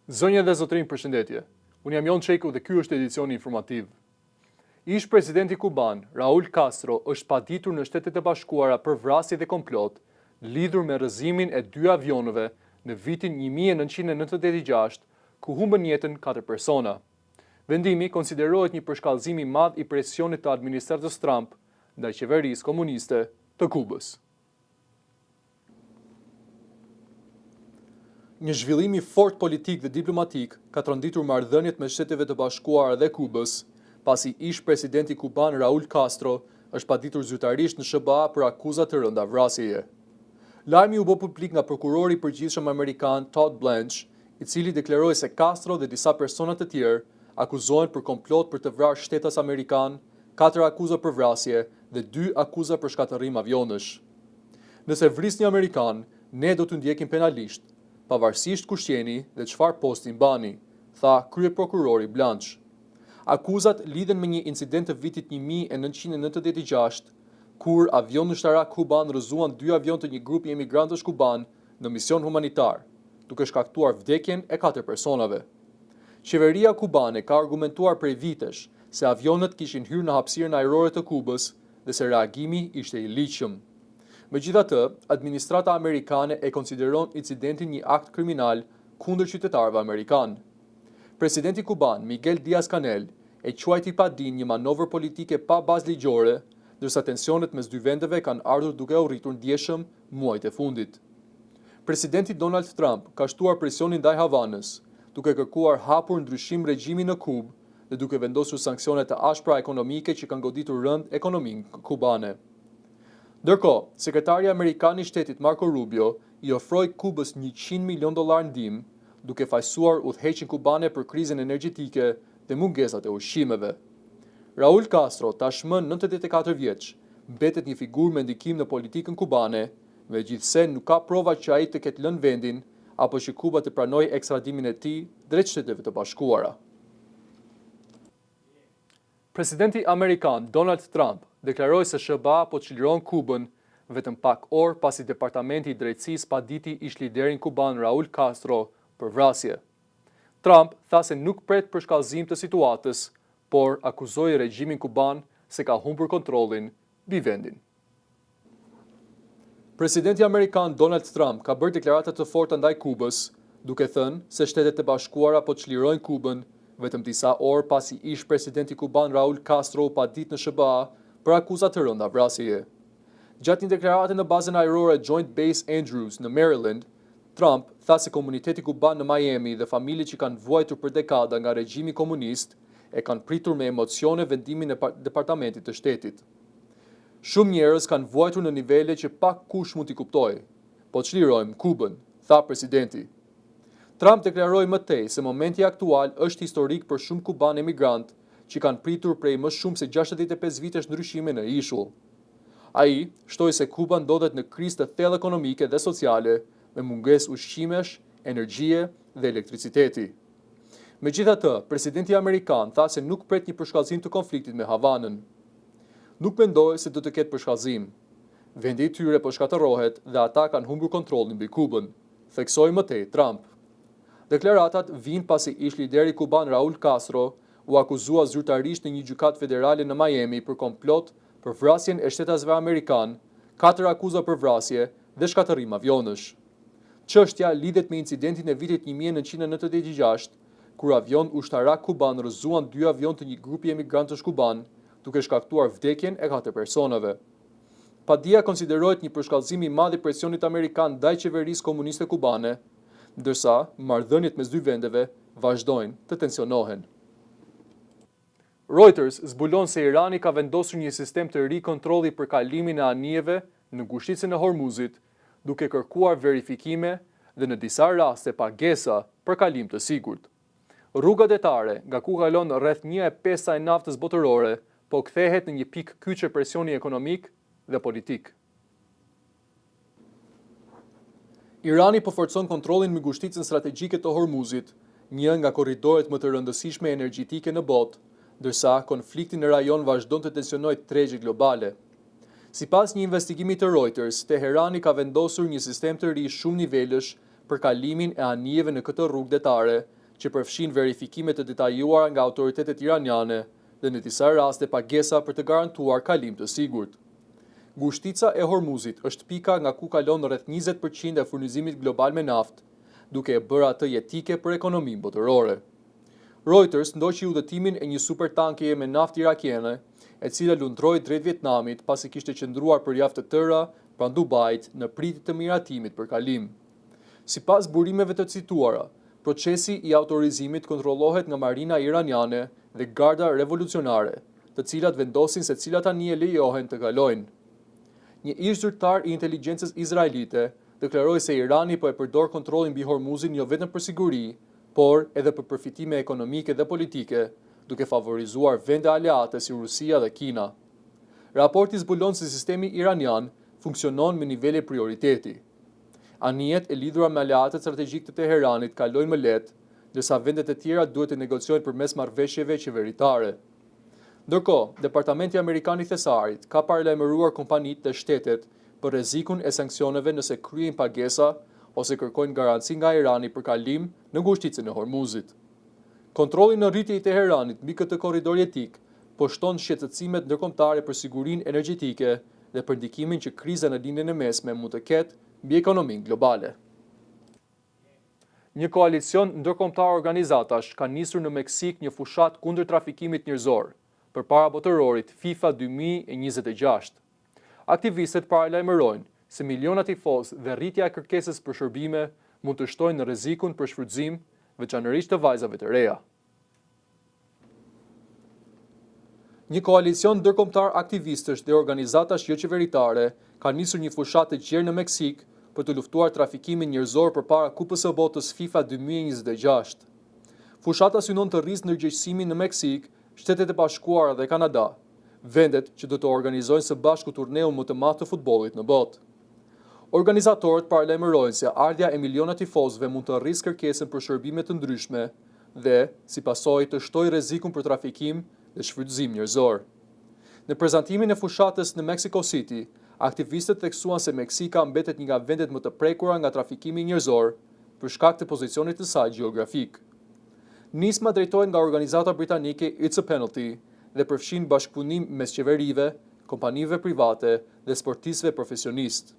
Zonja dhe zotërinj përshëndetje. Unë jam Jon Çeku dhe ky është edicioni informativ. Ish-presidenti kuban, Raul Castro është paditur në Shtetet e Bashkuara për vrasje dhe komplot lidhur me rrëzimin e dy avionëve në vitin 1996, ku humbën jetën katër persona. Vendimi konsiderohet një përshkallëzim i madh i presionit të administratës Trump ndaj qeverisë komuniste të Kubës. Një zhvillim i fortë politik dhe diplomatik ka tronditur marrëdhëniet mes Shteteve të Bashkuara dhe Kubës, pasi ish-presidenti kuban Raul Castro është paditur zyrtarisht në SHBA për akuza të rënda vrasjeje. Lajmi u bë publik nga prokurori i përgjithshëm amerikan Todd Blanche, i cili deklaroi se Castro dhe disa persona të tjerë akuzohen për komplot për të vrarë shtetas amerikanë, katër akuza për vrasje dhe dy akuza për shkatërrim avionësh. Nëse vrisni amerikanë, ne do t'ju ndjekim penalisht, pavarësisht kush jeni dhe çfarë posti mbani, tha kryeprokurori Blanche. Akuzat lidhen me një incident të vitit 1996, kur avionë ushtarakë kubanë rrëzuan dy avionë të një grupi emigrantësh kubanë në mision humanitar, duke shkaktuar vdekjen e katër personave. Qeveria kubane ka argumentuar prej vitesh se avionët kishin hyrë në hapësirën ajrore të Kubës dhe se reagimi ishte i ligjshëm. Megjithatë, administrata amerikane e konsideron incidentin një akt kriminal kundër qytetarëve amerikanë. Presidenti kuban, Miguel Diaz-Canel, e quajti padinë një manovër politike pa bazë ligjore, ndërsa tensionet mes dy vendeve kanë ardhur duke u rritur ndjeshëm muajt e fundit. Presidenti Donald Trump ka shtuar presionin ndaj Havanës, duke kërkuar hapur ndryshim regjimi në Kubë dhe duke vendosur sanksione të ashpra ekonomike që kanë goditur rëndë ekonominë kubane. Ndërkohë, sekretari amerikan i shtetit Marco Rubio i ofroi Kubës 100 milion dollar ndihmë, duke fajësuar udhëheqjen kubane për krizën energjetike dhe mungesat e ushqimeve. Raul Castro, tashmë 94 vjeç, mbetet një figurë me ndikim në politikën kubane, megjithëse nuk ka prova që ai të ketë lënë vendin apo që Kuba të pranojë ekstradimin e tij drejt Shteteve të Bashkuara. Presidenti amerikan Donald Trump deklaroi se SHBA po çliron Kubën vetëm pak orë pasi Departamenti i Drejtësisë paditi ish-liderin kuban Raul Castro për vrasje. Trump tha se nuk pret përshkallëzim të situatës, por akuzoi regjimin kuban se ka humbur kontrollin mbi vendin. Presidenti amerikan Donald Trump ka bërë deklarata të forta ndaj Kubës, duke thënë se Shtetet e Bashkuara po çlirojnë Kubën vetëm disa orë pasi ish-presidenti kuban Raul Castro u padit në SHBA për akuza të rënda vrasjeje. Gjatë një deklarate në bazën ajrore Joint Base Andrews në Maryland, Trump tha se komuniteti kuban në Miami dhe familjet që kanë vuajtur për dekada nga regjimi komunist e kanë pritur me emocione vendimin e Departamentit të Shtetit. Shumë njerëz kanë vuajtur në nivele që pak kush mund t'i kuptojë. Po çlirojmë Kubën, tha presidenti. Trump deklaroi më tej se momenti aktual është historik për shumë kubanë emigrantë që kanë pritur prej më shumë se 65 vitesh ndryshime në ishull. Ai shtoi se Kuba ndodhet në krizë të thellë ekonomike dhe sociale, me mungesë ushqimesh, energjie dhe elektriciteti. Megjithatë, presidenti amerikan tha se nuk pret një përshkallëzim të konfliktit me Havanën. Nuk mendoj se do të ketë përshkallëzim. Vendi i tyre po shkatërrohet dhe ata kanë humbur kontrollin mbi Kubën, theksoi më tej Trump. Deklaratat vijnë pasi ish-lideri kuban Raul Castro u akuzua zyrtarisht në një gjykatë federale në Miami për komplot për vrasjen e shtetasve amerikanë, katër akuza për vrasje dhe shkatërrim avionësh. Çështja lidhet me incidentin e vitit 1996, kur avionë ushtarakë kubanë rrëzuan dy avionë të një grupi emigrantësh kubanë, duke shkaktuar vdekjen e katër personave. Padia konsiderohet një përshkallëzim i madh i presionit amerikan ndaj qeverisë komuniste kubane, ndërsa marrëdhëniet mes dy vendeve vazhdojnë të tensionohen. Reuters zbulon se Irani ka vendosur një sistem të ri kontrolli për kalimin e anijeve në ngushticën e Hormuzit, duke kërkuar verifikime dhe në disa raste pagesa për kalim të sigurt. Rruga detare, nga ku kalon rreth 1/5 e naftës botërore, po kthehet në një pikë kyçe presioni ekonomik dhe politik. Irani po forcon kontrollin mbi ngushticën strategjike të Hormuzit, një nga korridoret më të rëndësishme energjetike në botë, ndërsa konflikti në rajon vazhdon të tensionojë tregjet globale. Sipas një investigimi të Reuters, Teherani ka vendosur një sistem të ri shumë nivelësh për kalimin e anijeve në këtë rrugë detare, që përfshin verifikime të detajuara nga autoritetet iraniane dhe në disa raste pagesa për të garantuar kalim të sigurt. Ngushtica e Hormuzit është pika nga ku kalon rreth 20 për qind e furnizimit global me naftë, duke e bërë atë jetike për ekonominë botërore. Reuters ndoqi udhëtimin e një supertankeje me naftë irakiene, e cila lundroi drejt Vietnamit pasi kishte qëndruar për javë të tëra pranë Dubait në pritje të miratimit për kalim. Sipas burimeve të cituara, procesi i autorizimit kontrollohet nga Marina iraniane dhe Garda Revolucionare, të cilat vendosin se cilat anije lejohen të kalojnë. Një ish-zyrtar i inteligjencës izraelite deklaroi se Irani po e përdor kontrollin mbi Hormuzin jo vetëm për siguri, por edhe për përfitime ekonomike dhe politike, duke favorizuar vende aleate si Rusia dhe Kina. Raporti zbulon se sistemi iranian funksionon me nivele prioriteti. Anijet e lidhura me aleatët strategjikë të Teheranit kalojnë më lehtë, ndërsa vendet e tjera duhet të negociojnë përmes marrëveshjeve qeveritare. Ndërkohë, Departamenti Amerikan i Thesarit ka paralajmëruar kompanitë dhe shtetet për rrezikun e sanksioneve nëse kryejnë pagesa ose kërkojnë garanci nga Irani për kalim në ngushticën e Hormuzit. Kontrolli në rritje i Teheranit mbi këtë korridor jetik po shton shqetësimet ndërkombëtare për sigurinë energjetike dhe për ndikimin që kriza në Lindjen e Mesme mund të ketë mbi ekonominë globale. Një koalicion ndërkombëtar organizatash ka nisur në Meksikë një fushatë kundër trafikimit njerëzor, përpara Botërorit FIFA 2026. Aktivistët paralajmërojnë se miliona tifozë dhe rritja e kërkesës për shërbime mund të shtojnë rrezikun për shfrytëzim, veçanërisht të vajzave të reja. Një koalicion ndërkombëtar aktivistësh dhe organizatash joqeveritare ka nisur një fushatë të gjerë në Meksikë për të luftuar trafikimin njerëzor përpara Kupës së Botës FIFA 2026. Fushata synon të rrisë ndërgjegjësimin në Meksikë, Shtetet e Bashkuara dhe Kanada, vendet që do të organizojnë së bashku turneun më të madh të futbollit në botë. Organizatorët paralajmërojnë se ardhja e miliona tifozëve mund të rrisë kërkesën për shërbime të ndryshme dhe, si pasojë, të shtojë rrezikun për trafikim dhe shfrytëzim njerëzor. Në prezantimin e fushatës në Mexico City, aktivistët theksuan se Meksika mbetet një nga vendet më të prekura nga trafikimi njerëzor, për shkak të pozicionit të saj gjeografik. Nisma drejtohet nga organizata britanike It's a Penalty dhe përfshin bashkëpunim mes qeverive, kompanive private dhe sportistëve profesionistë.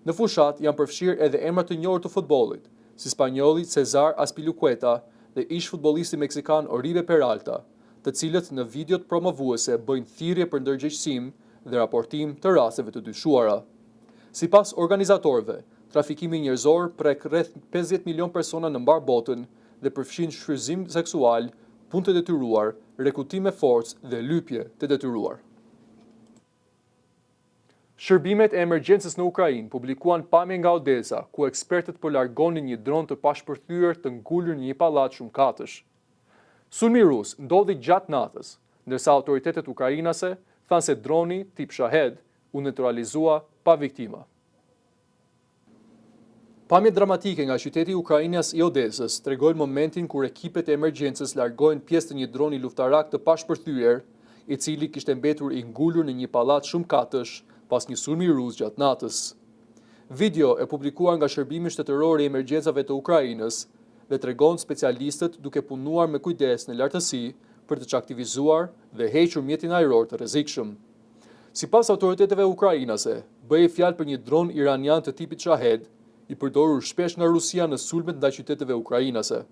Në fushatë janë përfshirë edhe emra të njohur të futbollit, si spanjolli Cesar Azpilicueta dhe ish-futbollisti meksikan Oribe Peralta, të cilët në videot promovuese bëjnë thirrje për ndërgjegjësim dhe raportim të rasteve të dyshuara. Sipas organizatorëve, trafikimi njerëzor prek rreth 50 milion persona në mbarë botën dhe përfshin shfrytëzim seksual, punë të detyruar, rekrutim me forcë dhe lypje të detyruar. Shërbimet e emergjencës në Ukrainë publikuan pamje nga Odesa, ku ekspertët po largonin një dron të pashpërthyer të ngulur në një pallat shumëkatësh. Sulmi rus ndodhi gjatë natës, ndërsa autoritetet ukrainase thanë se droni tip Shahed u neutralizua pa viktima. Pamjet dramatike nga qyteti ukrainas i Odesës tregojnë momentin kur ekipet e emergjencës largojnë pjesë të një droni luftarak të pashpërthyer, i cili kishte mbetur i ngulur në një pallat shumëkatësh pas një sulmi rus gjatë natës. Video e publikuar nga Shërbimi Shtetëror i Emergjencave të Ukrainës dhe tregon specialistët duke punuar me kujdes në lartësi për të çaktivizuar dhe hequr mjetin ajror të rrezikshëm. Sipas autoriteteve ukrainase, bëhej fjalë për një dron iranian të tipit Shahed, i përdorur shpesh nga Rusia në sulmet ndaj qyteteve ukrainase.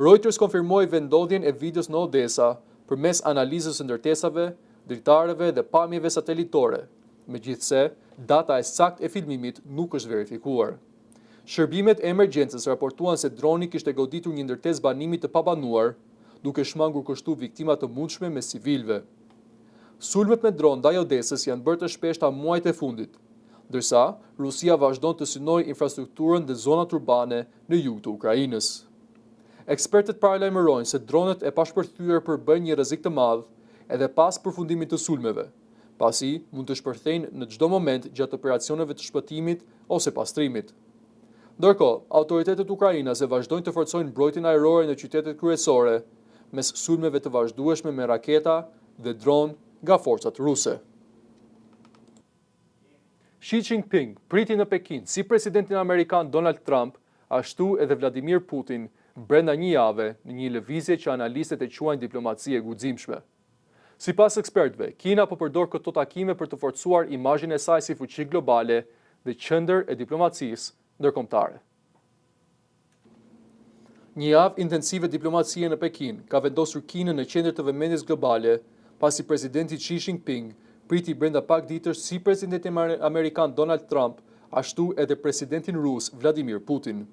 Reuters konfirmoi vendndodhjen e videos në Odesa përmes analizës së ndërtesave, dritareve dhe pamjeve satelitore, megjithëse data e saktë e filmimit nuk është verifikuar. Shërbimet e emergjencës raportuan se droni kishte goditur një ndërtesë banimi të pabanuar, duke shmangur kështu viktima të mundshme mes civilëve. Sulmet me dron ndaj Odesës janë bërë të shpeshta muajt e fundit, ndërsa Rusia vazhdon të synojë infrastrukturën dhe zonat urbane në jug të Ukrainës. Ekspertët paralajmërojnë se dronët e pashpërthyer përbëjnë një rrezik të madh edhe pas përfundimit të sulmeve, pasi mund të shpërthejnë në çdo moment gjatë operacioneve të shpëtimit ose pastrimit. Ndërkohë, autoritetet ukrainase vazhdojnë të forcojnë mbrojtjen ajrore në qytetet kryesore, mes sulmeve të vazhdueshme me raketa dhe dron nga forcat ruse. Xi Jinping priti në Pekin si presidentin amerikan Donald Trump, ashtu edhe Vladimir Putin, brenda një jave në një lëvizje që analistët e quajnë diplomaci e guximshme. Sipas ekspertëve, Kina po përdor këto takime për të forcuar imazhin e saj si fuqi globale dhe qendër e diplomacisë ndërkombëtare. Një javë intensive diplomacie në Pekin ka vendosur Kinën në qendër të vëmendjes globale, pasi presidenti Xi Jinping priti brenda pak ditësh si presidentin amerikan Donald Trump, ashtu edhe presidentin rus Vladimir Putin.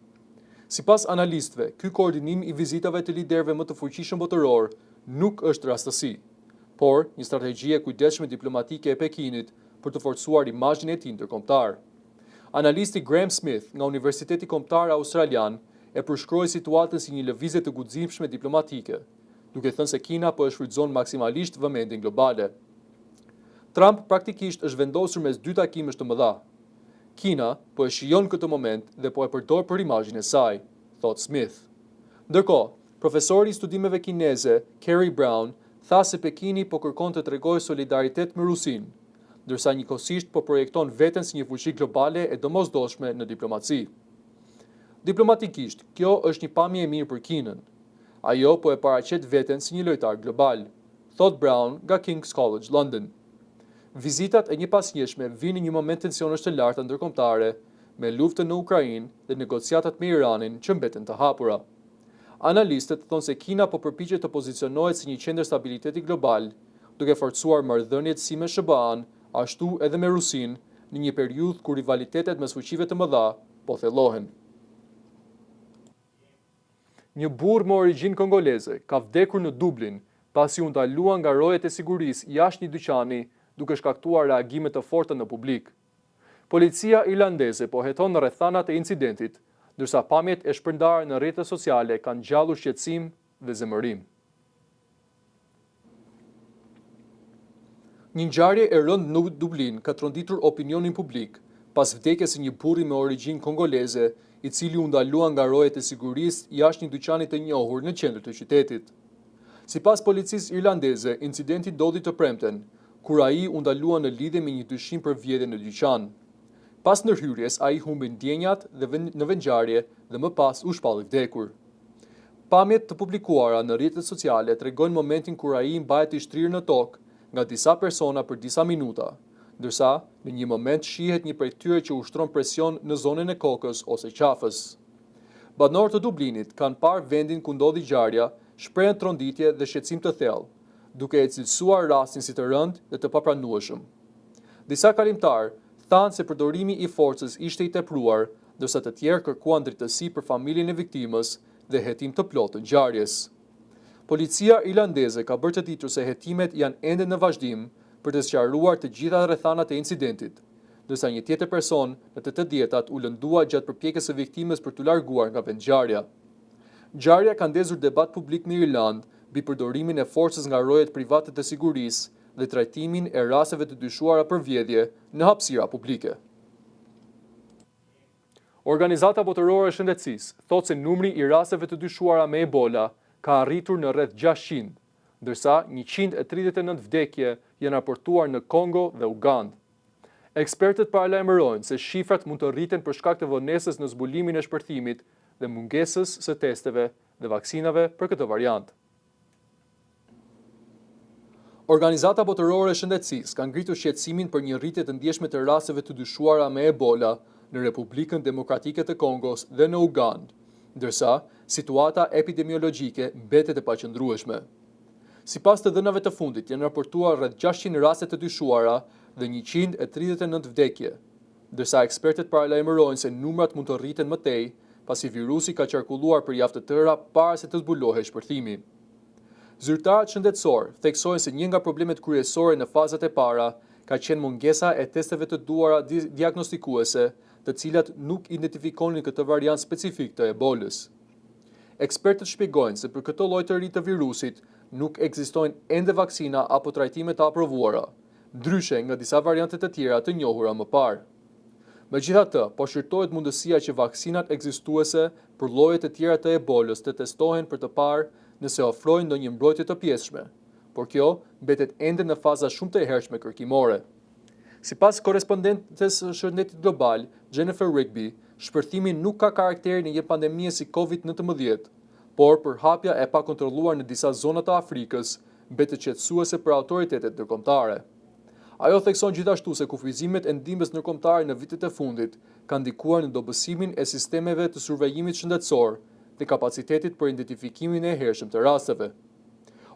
Sipas analistëve, ky koordinim i vizitave të liderëve më të fuqishëm botërorë nuk është rastësi, por një strategji e kujdesshme diplomatike e Pekinit për të forcuar imazhin e tij ndërkombëtar. Analisti Graham Smith nga Universiteti Kombëtar Australian e përshkroi situatën si një lëvizje të guximshme diplomatike, duke thënë se Kina po e shfrytëzon maksimalisht vëmendjen globale. Trump praktikisht është vendosur mes dy takimesh të mëdha. Kina po e shijon këtë moment dhe po e përdor për imazhin e saj, thotë Smith. Ndërkohë, profesori i studimeve kineze, Kerry Brown, tha se Pekini po kërkon të tregojë solidaritet me Rusinë, ndërsa njëkohësisht po projekton veten si një fuqi globale e domosdoshme në diplomaci. Diplomatikisht, kjo është një pamje e mirë për Kinën. Ajo po e paraqet veten si një lojtar global, thotë Brown nga King's College London. Vizitat e njëpasnjëshme vijnë në një moment tensionesh të larta ndërkombëtare, me luftën në Ukrainë dhe negociatat me Iranin që mbeten të hapura. Analistët thonë se Kina po përpiqet të pozicionohet si një qendër stabiliteti global, duke forcuar marrëdhëniet si me SHBA-në, ashtu edhe me Rusinë, në një periudhë kur rivalitetet mes fuqive të mëdha po thellohen. Një burrë me origjinë kongoleze ka vdekur në Dublin pasi u ndalua nga rojet e sigurisë jashtë një dyqani, duke shkaktuar reagime të forta në publik. Policia irlandeze po heton rrethanat e incidentit, ndërsa pamjet e shpërndara në rrjetet sociale kanë ngjallur shqetësim dhe zemërim. Një ngjarje e rëndë në Dublin ka tronditur opinionin publik pas vdekjes së një burri me origjinë kongoleze, i cili u ndalua nga rojet e sigurisë jashtë një dyqani të njohur në qendër të qytetit. Sipas policisë irlandeze, incidenti ndodhi të premten, kur ai u ndalua në lidhje me një dyshim për vjedhje në dyqan. Pas ndërhyrjes, ai humbi ndjenjat dhe në vendngjarje dhe më pas u shpall i vdekur. Pamjet të publikuara në rrjetet sociale tregojnë momentin kur ai mbahet i shtrirë në tokë nga disa persona për disa minuta, ndërsa në një moment shihet një prej tyre që ushtron presion në zonën e kokës ose qafës. Banorë të Dublinit kanë parë vendin ku ndodhi ngjarja, shprehën tronditje dhe shqetësim të thellë, duke e cilësuar rastin si të rëndë dhe të papranueshëm. Disa kalimtarë thanë se përdorimi i forcës ishte i tepruar ndërsa të tjerë kërkuan drejtësi për familjen e viktimës dhe hetim të plotë të ngjarjes. Policia irlandeze ka bërë të ditur se hetimet janë ende në vazhdim për të sqaruar të gjitha rrethanat e incidentit, ndërsa një tjetër person në të tetëdhjetat u lëndua gjatë përpjekjes së viktimës për t'u larguar nga vendngjarja. Ngjarja ka ndezur debat publik në Irlandë mbi përdorimin e forcës nga rojet private të sigurisë dhe trajtimin e rasteve të dyshuara për vjedhje në hapësira publike. Organizata Botërore e Shëndetësisë thotë se numri i rasteve të dyshuara me Ebola ka arritur në rreth 600, ndërsa 139 vdekje janë raportuar në Kongo dhe Ugandë. Ekspertët paralajmërojnë se shifrat mund të rriten për shkak të vonesës në zbulimin e shpërthimit dhe mungesës së testeve dhe vaksinave për këtë variant. Organizata Botërore e Shëndetësisë ka ngritur shqetësimin për një rritje të ndjeshme të rasteve të dyshuara me Ebola në Republikën Demokratike të Kongos dhe në Ugandë, ndërsa situata epidemiologjike mbetet e paqëndrueshme. Sipas të dhënave të fundit, janë raportuar rreth 600 raste të dyshuara dhe 139 vdekje, ndërsa ekspertët paralajmërojnë se numrat mund të rriten më tej, pasi virusi ka qarkulluar për javë të tëra para se të zbulohej shpërthimi. Zyrtarët shëndetësorë theksojnë se një nga problemet kryesore në fazat e para ka qenë mungesa e testeve të duhura diagnostikuese, të cilat nuk identifikonin këtë variant specifik të Ebolës. Ekspertët shpjegojnë se për këtë lloj të ri të virusit nuk ekzistojnë ende vaksina apo trajtime të aprovuara, ndryshe nga disa variante të tjera të njohura më parë. Megjithatë, po shqyrtohet mundësia që vaksinat ekzistuese për llojet e tjera të Ebolës të testohen për të parë nëse ofrojnë ndonjë mbrojtje të pjesshme, por kjo mbetet ende në faza shumë të hershme kërkimore. Sipas korrespondentes së Shëndetit Global, Jennifer Rigby, shpërthimi nuk ka karakterin e një pandemie si Covid 19, Por përhapja e pakontrolluar në disa zona të Afrikës mbetet shqetësuese për autoritetet ndërkombëtare. Ajo thekson gjithashtu se kufizimet e ndihmës ndërkombëtare në vitet e fundit kanë ndikuar në dobësimin e sistemeve të survejimit shëndetësor dhe kapacitetit për identifikimin e hershëm të rasteve.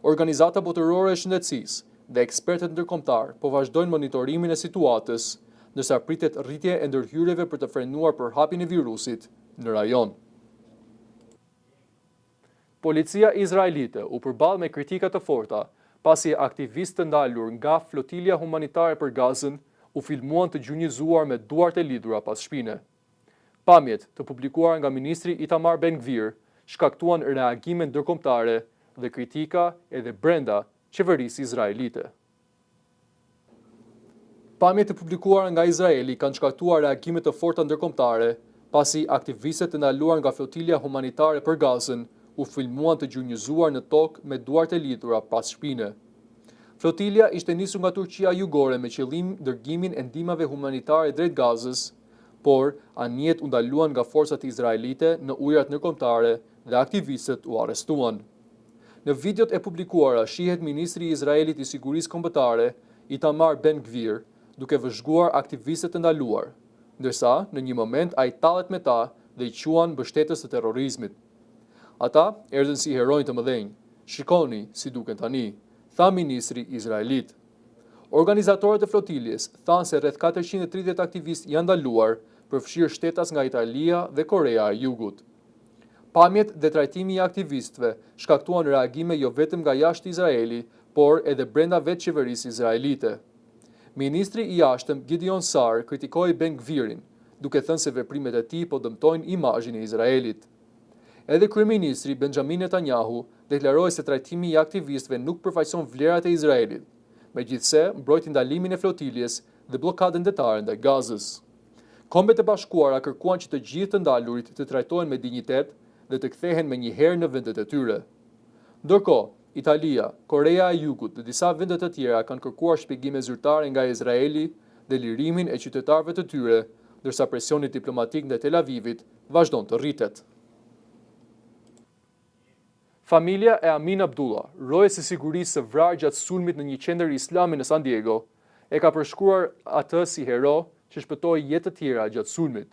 Organizata Botërore e Shëndetësisë dhe ekspertët ndërkombëtarë po vazhdojnë monitorimin e situatës, ndërsa pritet rritje e ndërhyrjeve për të frenuar përhapjen e virusit në rajon. Policia izraelite u përball me kritika të forta pasi aktivistë të ndalur nga Flotilja Humanitare për Gazën u filmuan të gjunjëzuar me duart e lidhura pas shpine. Pamjet, të publikuara nga ministri Itamar Ben-Gvir, shkaktuan reagime ndërkombëtare dhe kritika edhe brenda qeverisë izraelite. Pamjet e publikuara nga Izraeli kanë shkaktuar reagime të forta ndërkombëtare, pasi aktivistët e ndaluar nga flotilja humanitare për Gazën u filmuan të gjunjëzuar në tokë me duart e lidhura pas shpine. Flotilja ishte nisur nga Turqia jugore me qëllim dërgimin e ndihmave humanitare drejt Gazës, por anijet u ndaluan nga forcat izraelite në ujërat ndërkombëtare dhe aktivistët u arrestuan. Në videot e publikuara shihet ministri i Izraelit i Sigurisë Kombëtare, Itamar Ben-Gvir, duke vëzhguar aktivistët e ndaluar, ndërsa në një moment ai tallet me ta dhe i quan mbështetës të terrorizmit. Ata erdhën si heronj të mëdhenj. Shikoni si duken tani, tha ministri izraelit. Organizatorët e flotiljes thanë se rreth 430 aktivistë janë ndaluar, përfshirë shtetas nga Italia dhe Koreja e Jugut. Pamjet dhe trajtimi i aktivistëve shkaktuan reagime jo vetëm nga jashtë Izraeli, por edhe brenda vetë qeverisë izraelite. Ministri i Jashtëm Gideon Saar kritikoi Ben Gvirin, duke thënë se veprimet e tij po dëmtojnë imazhin e Izraelit. Edhe kryeministri Benjamin Netanyahu deklaroi se trajtimi i aktivistëve nuk përfaqëson vlerat e Izraelit, megjithëse mbrojti ndalimin e flotiljes dhe bllokadën detare ndaj Gazës. Kombet e Bashkuara kërkuan që të gjithë të ndalurit të trajtohen me dinjitet dhe të kthehen menjëherë në vendet e tyre. Ndërkohë, Italia, Koreja e Jugut dhe disa vende të tjera kanë kërkuar shpjegime zyrtare nga Izraeli dhe lirimin e qytetarëve të tyre, ndërsa presioni diplomatik ndaj Tel Avivit vazhdon të rritet. Familja e Amin Abdullah, rojes së sigurisë së vrarë gjatë sulmit në një qendër islame në San Diego, e ka përshkruar atë si hero që shpëtoi jetë të tjera gjatë sulmit.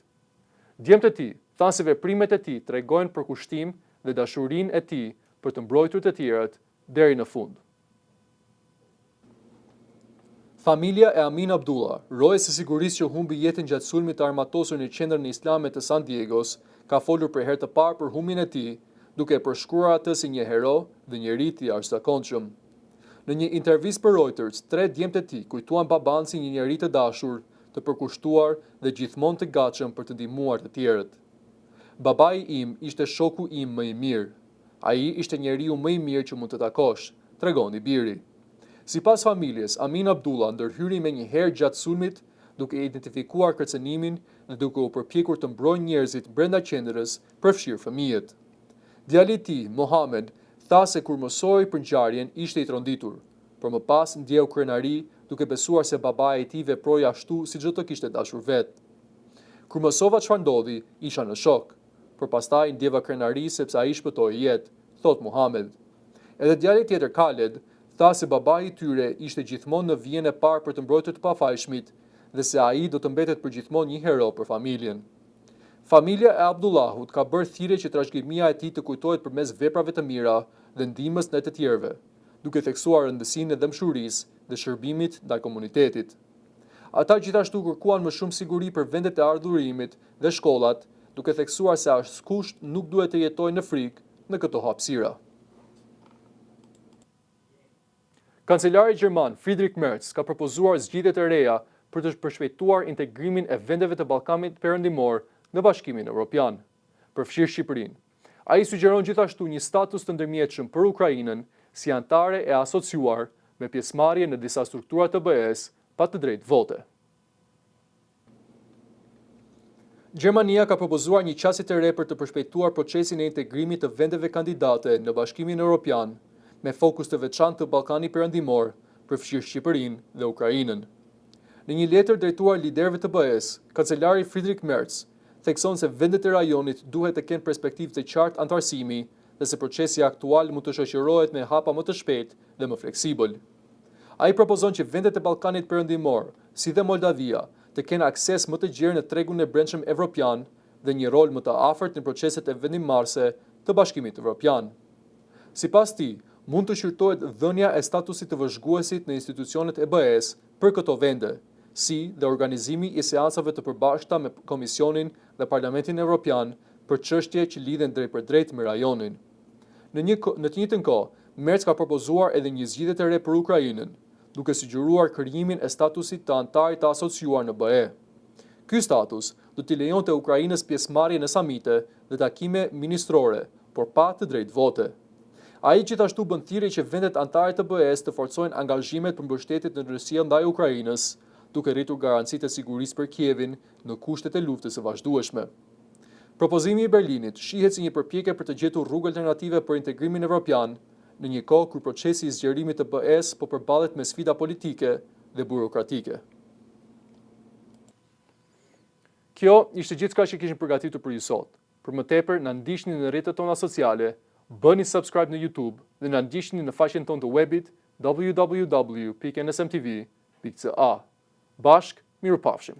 Djemtë e tij thanë se veprimet e tij tregojnë përkushtim dhe dashurinë e tij për të mbrojtur të tjerët deri në fund. Familja e Amin Abdullah, rojes së sigurisë që humbi jetën gjatë sulmit të armatosur në qendrën islame të San Diegos, ka folur për herë të parë për humbjen e tij, duke e përshkruar atë si një hero dhe njeri të jashtëzakonshëm. Në një intervistë për Reuters, tre djemtë e tij kujtuan babanë si një njeri të dashur, të përkushtuar dhe gjithmonë të gatshëm për të ndihmuar të tjerët. Babai im ishte shoku im më i mirë. Ai ishte njeriu më i mirë që mund të takosh, tregon i biri. Sipas familjes, Amin Abdullah ndërhyri menjëherë gjatë sulmit, duke identifikuar kërcënimin dhe duke u përpjekur të mbrojë njerëzit brenda qendrës, përfshirë fëmijët. Djali i tij, Mohamed, tha se kur mësoi për ngjarjen ishte i tronditur, por më pas ndjeu krenari duke besuar se babai i tij veproi ashtu siç do të kishte dashur vetë. Kur mësova çfarë ndodhi, isha në shok. Por pastaj ndjeva krenari sepse ai shpëtoi jetë, thotë Mohamed. Edhe djali tjetër Khaled tha se babai i tyre ishte gjithmonë në vijën e parë për të mbrojtur të pafajshmit dhe se ai do të mbetet përgjithmonë një hero për familjen. Familja e Abdullahut ka bërë thirrje që trashëgimia e tij të kujtohet përmes veprave të mira dhe ndihmës ndaj të tjerëve, duke theksuar rëndësinë e dhembshurisë dhe shërbimit ndaj komunitetit. Ata gjithashtu kërkuan më shumë siguri për vendet e adhurimit dhe shkollat, duke theksuar se askush nuk duhet të jetojë në frikë në këto hapësira. Kancelari gjerman Friedrich Merz ka propozuar zgjidhje të reja për të përshpejtuar integrimin e vendeve të Ballkanit Perëndimor në Bashkimin Evropian, përfshirë Shqipërinë. Ai sugjeron gjithashtu një status të ndërmjetshëm për Ukrainën si anëtare e asociuar me pjesëmarrje në disa struktura të BE-së pa të drejtë vote. Gjermania ka propozuar një qasje të re për të përshpejtuar procesin e integrimit të vendeve kandidate në Bashkimin Europian, me fokus të veçantë të Ballkanin Perëndimor, përfshirë Shqipërinë dhe Ukrainën. Në një letër drejtuar liderëve të BE-së, kancelari Friedrich Merz thekson se vendet e rajonit duhet të kenë perspektivë të qartë anëtarësimi dhe se procesi aktual mund të shoqërohet me hapa më të shpejtë dhe më fleksibël. Ai propozon që vendet e Ballkanit Perëndimor, si dhe Moldavia, të kenë akses më të gjerë në tregun e brendshëm evropian dhe një rol më të afërt në proceset e vendimmarrëse të Bashkimit Evropian. Sipas tij, mund të shqyrtohet dhënia e statusit të vëzhguesit në institucionet e BE-së për këto vende, si dhe organizimi i seancave të përbashkëta me Komisionin dhe Parlamentin Evropian për çështje që lidhen drejtpërdrejt me rajonin. Në një në të njëjtën kohë, Merz ka propozuar edhe një zgjidhje të re për Ukrainën, duke sugjeruar krijimin e statusit të anëtarit të asociuar në BE. Ky status do t'i lejonte Ukrainës pjesëmarrje në samite dhe takime ministrore, por pa të drejtë vote. Ai gjithashtu bën thirrje që vendet anëtare të BE-së të forcojnë angazhimet për mbështetje të ndërsjellë ndaj Ukrainës, duke rritur garancitë e sigurisë për Kievin në kushtet e luftës së vazhdueshme. Propozimi i Berlinit shihet si një përpjekje për të gjetur rrugë alternative për integrimin evropian, në një kohë kur procesi i zgjerimit të BE-së po përballet me sfida politike dhe burokratike. Kjo ishte gjithçka që kishim përgatitur për ju sot. Për më tepër, na ndiqni në rrjetet tona sociale, bëni subscribe në YouTube dhe na ndiqni në faqen tonë të webit www.nsmtv.ca. Bashkë, mirupafshim!